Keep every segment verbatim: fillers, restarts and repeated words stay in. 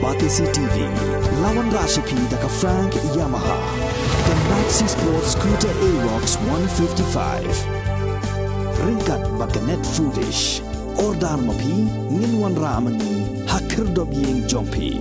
Batesi T V, la wanrah sha phi da ka Frank Yamaha, ka Maxi Sport Scooter Aerox one fifty-five. Ryngkat bad ka Net Foodish. Order ma phi, ngin wanrah ma ngi ha khyrdop ïing jong phi.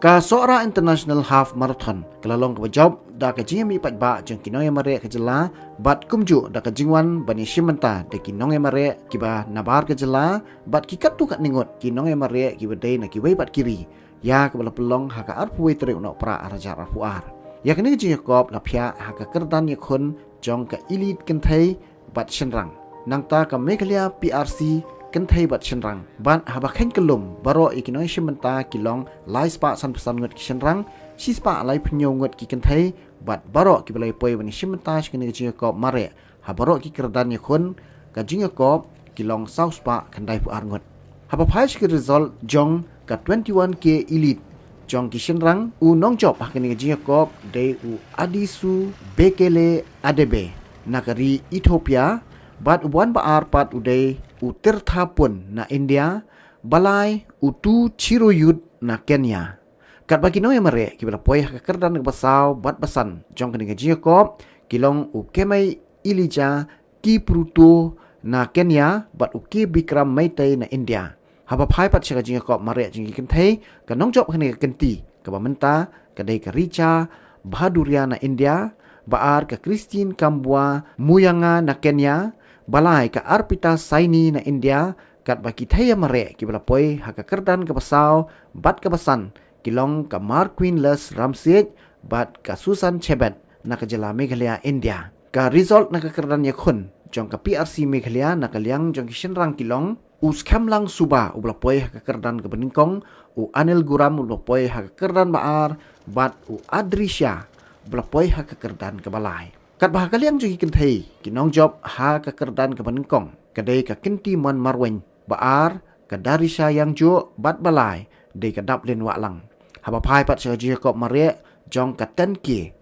Ka Sohra International Half Marathon ka la long kaba jop da ka jingïamih paidbah jong ki nongïamareh ka jylla bad kumjuh da ka jingwan ban ïashim bynta da ki nongïamareh kiba nabar ka jylla bad ki katto katne ngut ki nongïamareh kiba dei na kiwei pat ki ri, ïa kaba la pynlong ha ka arphew wei tarik u Nohprah arhajar arphew ar. Ïa kane ka jingïakob la phiah ha ka kyrdan ïakhun jong ka Elite Kynthei bad Shynrang, nangta ka Meghalaya P R C Kynthei bad Shynrang, bad haba kheiñ kyllum baroh ïa ki nongïashim bynta ki long lai spah sanphew san ngut ki shynrang, shi spah laiphew hynñiew ngut ki kynthei, bad baroh kiba la ïapoi ban ïashim bynta sha kane ka jingïakob mareh ha baroh ki kyrdan ïakhun, ka jingïakob ki long saw spah khyndaiphew ar ngut. Haba phai sha ki result jong ka twenty-one K Elite jong ki shynrang, u nongjop ha kane ka jingïakob dei u Adisu Bekele Adebe na ka ri Ethiopia, bad uba wan ba ar pat u dei u Tirtha Pun na India, ba lai u Tu Chiroyut na Kenya. Katba ki nongïamareh kiba la poi ha ka kyrdan kaba saw bad ba san jong kane ka jingïakob ki long u Kemei Elijah Kipruto na Kenya bad u K Bikram Meitei na India. Haba phai pat sha ka jingïakob mareh jong ki kynthei, ka nongjop ha kane ka kynti kaba mynta ka dei ka Richa Bhaduria na India, ba ar ka Christine Kambua Muyanga na Kenya, ba lai ka Arpita Saini na India, katba ki thei ïamareh kiba la poi ha ka kyrdan kaba saw bad kaba san ki long ka Marquinless Ramsiej bad ka Susan Chebet na ka jylla Meghalaya, India. Ka result na ka kyrdan ïakhun jong ka P R C Meghalaya na ka liang jong ki shynrang ki long u Skhemlang Suba uba la poi ha ka kyrdan kaba nyngkong, u Anil Guram uba la poi ha ka kyrdan ba ar, bad u Adrisha uba la poi ha ka kyrdan kaba lai. Katba ha ka liang jong ki kynthei, ki nongjop ha ka kyrdan kaba nyngkong ka dei ka Kyntimon Marwein, ba ar ka Darisha Yangjuh bad ba lai dei ka Daplin Wahlang. Haba phai pat sha ka jingïakob mareh jong ka ten K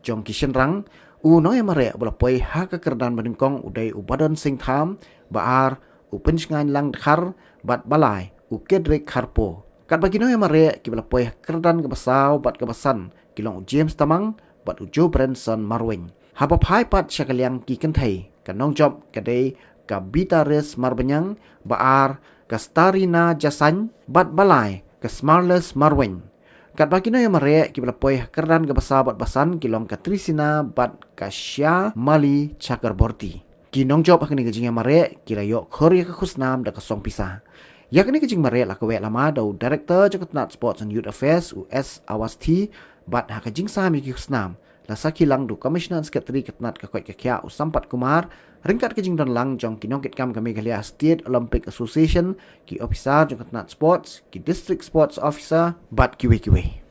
jong ki shynrang, u nongïamareh uba la poi ha ka kyrdan ba nyngkong u dei u Badon Singh Tham, ba ar u Pynshngaiñ Langdkhar, bad ba lai u Kedrick Kharpo. Katba ki nongïamareh kiba la poi ha ka kyrdan kaba saw bad kaba san ki long u James Tamang bad u Joe Branson Marwein. Haba phai pat sha ka liang ki kynthei, ka nongjop ka dei ka Bitaris Marbaniang, ba ar ka Starina Jasaiñ, bad ba lai ka Smarless Marwein. Katba ki nongïamareh kiba la poi ha ka kyrdan kaba saw bad ba san ki long ka Trisina bad ka Shyamali Chakraborty. Ki nongjop ha kane ka jingïamareh ki la ïoh khor ïa ka khusnam da ka song pisa. Ïa kane ka jingmareh la kaweh lama da u Director jong ka tnat Sports and Youth Affairs, u S Awasthi, bad ha ka jingsam ïa ki khusnam la sakhi lang da u Commissioner and Secretary ka tnat ka koit ka khiah, u Sampath Kumar, ryngkat ka jingdon lang jong ki nongkitkam ka Meghalaya State Olympic Association, ki ophisar jong ka tnat sports, ki District Sports Officer, bad kiwei kiwei.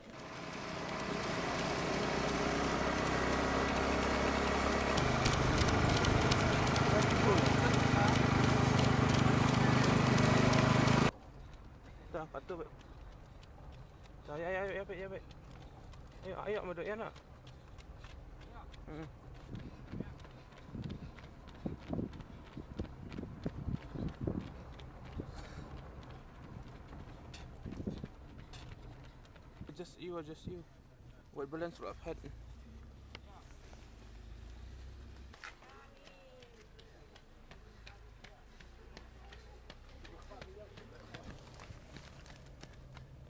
Dah, patuh, baik. Dah, ya, ya, ya, baik, ya, baik. Ayo, ayo, maduk, ya, nak. Hmm. Just you, just you. White balance ruh ap het.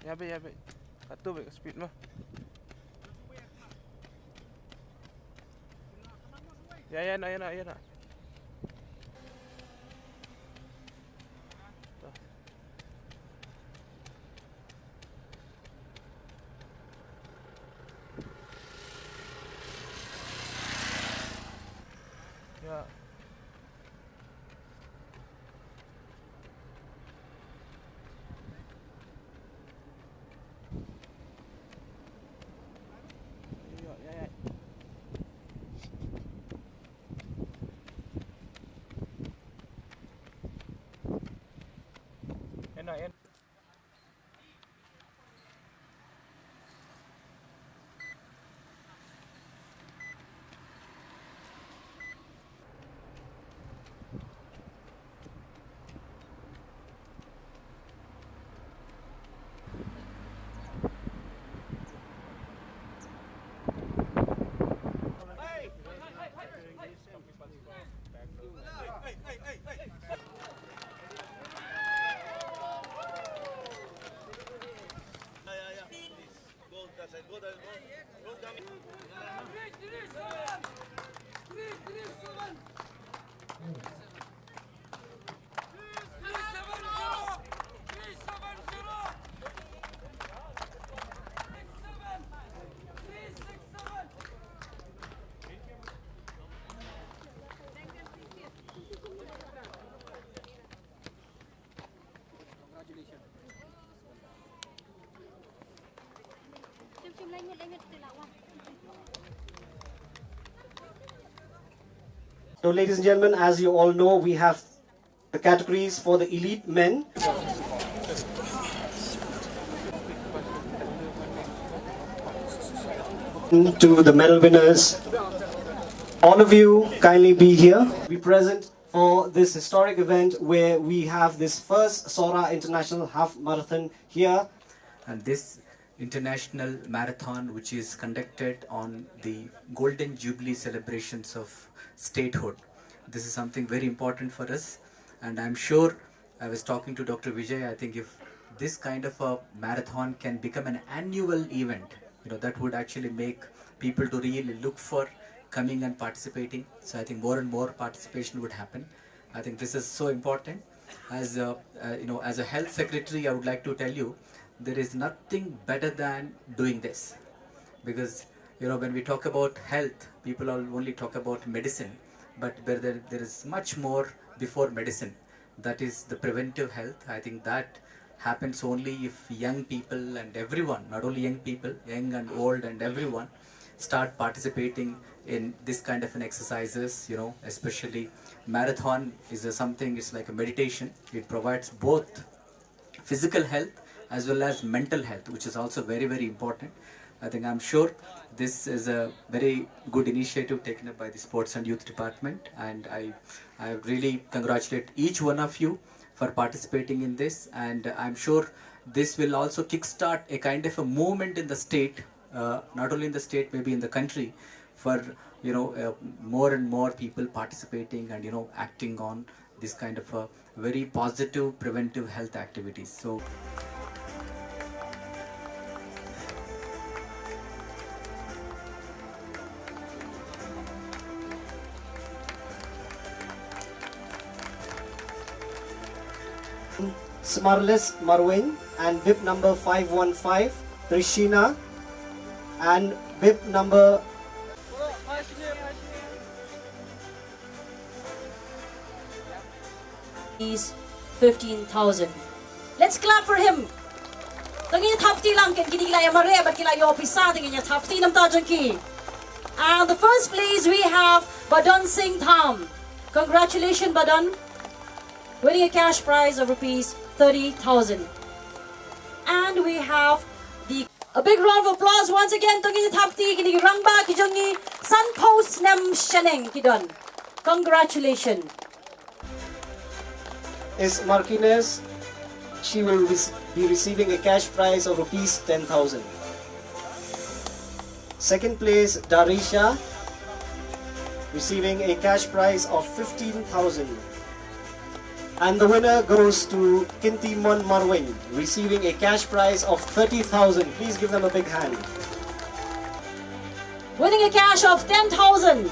Ïa beit, ïa beit. Katto beit ka speed mo. Ïa, ïa na, ïa na, ïa na. Ïa. Ïa, ïa, ïa. Ena, en. So, ladies and gentlemen, as you all know, we have the categories for the elite men. To the medal winners, all of you kindly be here. Be present for this historic event where we have this first Sohra International Half Marathon here. And this international marathon, which is conducted on the Golden Jubilee celebrations of statehood. This is something very important for us, and I'm sure, I was talking to Doctor Vijay, I think if this kind of a marathon can become an annual event, you know, that would actually make people to really look for coming and participating. So I think more and more participation would happen. I think this is so important. As a, uh, you know, as a health secretary, I would like to tell you, there is nothing better than doing this, because, you know, when we talk about health, people all only talk about medicine, but there, there, there is much more before medicine. That is the preventive health. I think that happens only if young people and everyone, not only young people, young and old and everyone, start participating in this kind of an exercises, you know, especially marathon is a something, it's like a meditation. It provides both physical health as well as mental health, which is also very, very important. I think, I'm sure this is a very good initiative taken up by the Sports and Youth Department, and I, I really congratulate each one of you for participating in this, and I'm sure this will also kickstart a kind of a movement in the state, uh, not only in the state, maybe in the country, for, you know, uh, more and more people participating and, you know, acting on this kind of a very positive preventive health activities. So, Smarlis Marwin and bib number five one five, Trishina, and bib number is fifteen thousand. Let's clap for him. To ngin ïa thap kti lang, kine ki la ïa mareh bad ki la ïoh pisa, to ngin ïa thap kti namar ta jong ki. And the first place we have Badon Singh Tham. Congratulations, Badon. Winning a cash prize of rupees thirty thousand. And we have the A big round of applause once again to ngin ïa thap kti kine ki rangbah ki jong ngi, sanphew snem shaneng ki don. Congratulations. Is Marquines, she will rec- be receiving a cash prize of rupees ten thousand. Second place, Darisha, receiving a cash prize of fifteen thousand. And the winner goes to Kintimon Marwin, receiving a cash prize of thirty thousand. Please give them a big hand. Winning a cash of ten thousand.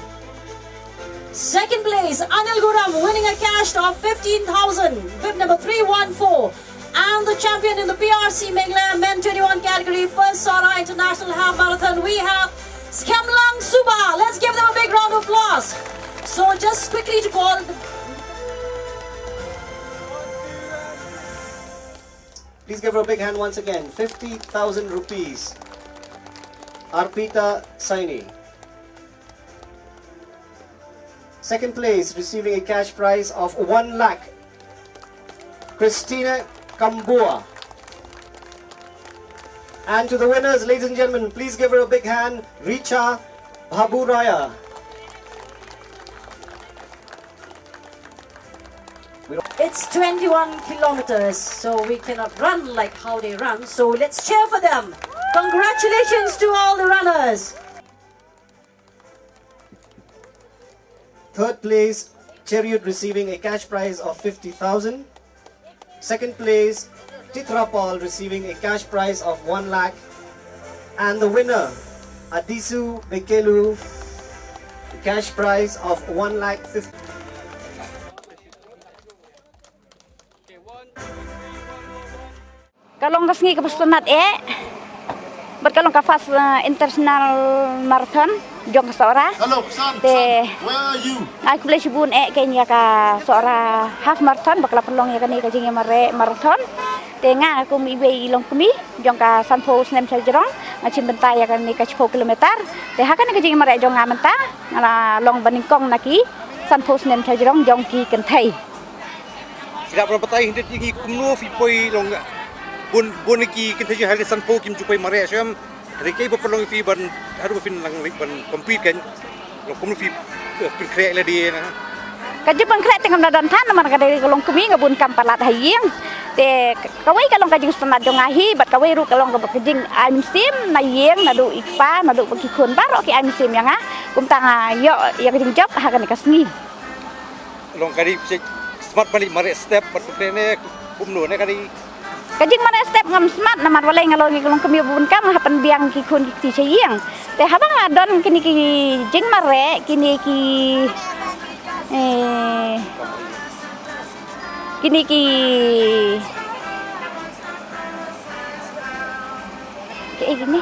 Second place, Anil Guram, winning a cash of fifteen thousand. Bib number three one four. And the champion in the P R C Meghalaya Men twenty-one category, first Sohra International Half Marathon, we have Skhemlang Suba. Let's give them a big round of applause. So just quickly to call the Please give her a big hand once again. Fifty thousand rupees. Arpita Saini. Second place, receiving a cash prize of one lakh. Christina Kambua. And to the winners, ladies and gentlemen, please give her a big hand, Richa Baburaya. It's twenty-one kilometers, so we cannot run like how they run. So let's cheer for them. Congratulations to all the runners. Third place, Cheruiyot, receiving a cash prize of fifty thousand. Second place, Chitra Paul, receiving a cash prize of one lakh. And the winner, Adisu Bekelu, cash prize of one lakh fifty. Ka long ka sngi kaba sngewtynnat eh. Bad ka long ka first, eh, international marathon jong ka Sohra. Hello, Sam, te Sam, where are you? Ai khublei shibun eh kein ïa ka Sohra half marathon ba ka la pynlong ïa kane ka jingïamareh marathon. Te nga kum iwei i longkmie jong ka sanphew snem sha jrong nga shim bynta ïa kane ka shiphew kilometer. Te ha kane ka jingïamareh jong nga mynta nga la long ba nyngkong na ki sanphew snem sha jrong jong ki kynthei. Sida pran batai hynrei ngi kumno phi poi long bun bun ki kynthei jong hali sanphew kim ju poi mareh shem. Hynrei kei ba pynlong phi ban haduh ba phin nang leit ban compete kan. Long kumno phi, eh, pynkhreh lade na. Ka jingpynkhreh te ngam da don than namar ka dei ka longkmie nga bun kam palat ha ïing. Te kawei ka long ka jingsngewtynnat jong nga hi bad kawei ruh ka long ka jingaiñ mynsiem na ïing naduh i kpa naduh ba ki khun baroh ki aiñ mynsiem ïa nga. Kumta nga ïoh ïa ka jingjop ha kane ka sngi. Long ka dei phi smat ban leit mareh step bad phi ne kumno ne ka dei. Ka jingmareh step ngam smat namar balei nga long, nga long kmie bun kam nga hap ban biang ki khun ki kti sha ïing. Te haba nga don kine ki jingmareh kine ki, eh, kine ki Kaei kine?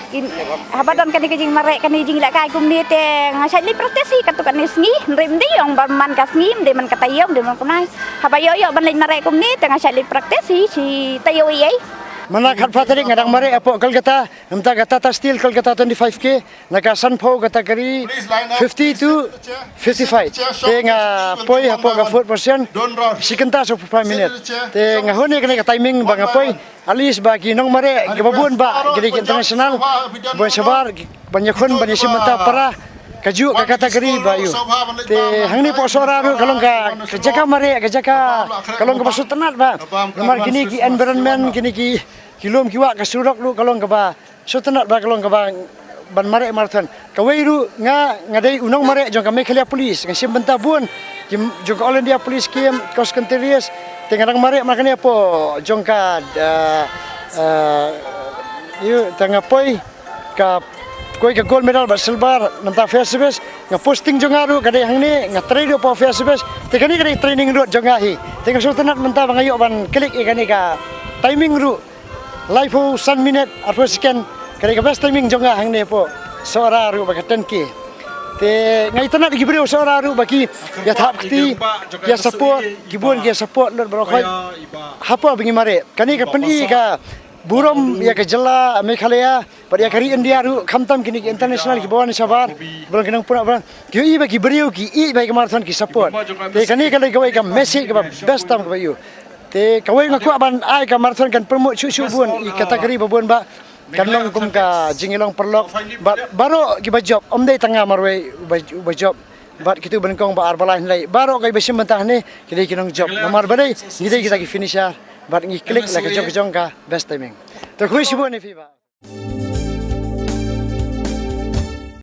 Kin, haba don kane ka jingmareh kane jinglehkai kumne te nga shait leit practice hi katto katne sngi, hynrei ym dei ong ba man ka sngi, ym dei man ka taïew, ym dei man kumne. Haba ïoh ïoh ban leit mareh kumne te nga shait leit practice hi shi taïew ei ei. Mynta khatphra tarik nga dang mareh hapoh Kolkata, mynta ka Tata Steel Kolkata twenty-five K. Na ka sanphew category, fifty to fifty-five. Te nga poi hapoh ka fourth position. Shi kynta sawphew phra minit. Te nga hun ïa kane ka timing ba nga poi. At least ba ki nongmareh kiba bun ba ki dei ki international, ban shabar, ban ïakhun, ban ïashim bynta para. Kajuh ka category ba ïoh. Te hangne hapoh Sohra ruh ka long ka, ka jaka mareh, ka jaka, ka long kaba sngewtynnat ba. Namar kine ki environment, kine ki, ki lum ki wah, ka surok ruh ka long kaba sngewtynnat ba ka long kaba ban mareh marathon. Kawei ruh nga, nga dei u nongmareh jong ka Meghalaya Police, nga shim bynta bun jong ka All India Police Scheme, cross country race. Te nga dang mareh mar kane hapoh jong ka, eh, eh, ïoh, te nga poi ka, koi ka gold medal bad silver, mynta fire service. Nga posting jong nga ruh ka dei hangne, nga trei ruh hapoh fire service. Te kane ka dei training route jong nga hi. Te nga sngewtynnat mynta ba nga ïoh ban click ïa kane ka timing ruh. Laiphew san minit arphew second, ka dei ka best timing jong nga hangne hapoh Sohra ruh ba ka ten K. Te nga itynnat ïa ki briew Sohra ruh ba ki ïa thap kti, ki ïa support, ki bun ki ïa support lut baroh khoit. Hapoh ba ngi mareh. Kane ka pyni ka burom ïa ka jylla Meghalaya bad ïa ka ri India ruh, khamtam kine ki international kiba wan shabar, ba long ki nongpynïaid ba ki ïohi ba ki briew ki ïeit ba ïa ka marathon ki support. Te kane ka dei kawei ka message kaba best tam kaba ïoh. Te kawei nga kwah ban ai ka marathon kan promote shuh shuh bun ïa ki category ba bun ba kan long kum ka jingïalong paralok. Ba, baroh kiba jop, ym dei tang nga marwei uba, uba jop. Bad kito ba nyngkong ba ar ba lai hynrei baroh kiba shim bynta hangne ki dei ki nongjop. Namar ba dei ngi dei kita ki finisher. Bad ngi click la ka jong ka jong ka best timing. Te khublei shibun ïa phi ba.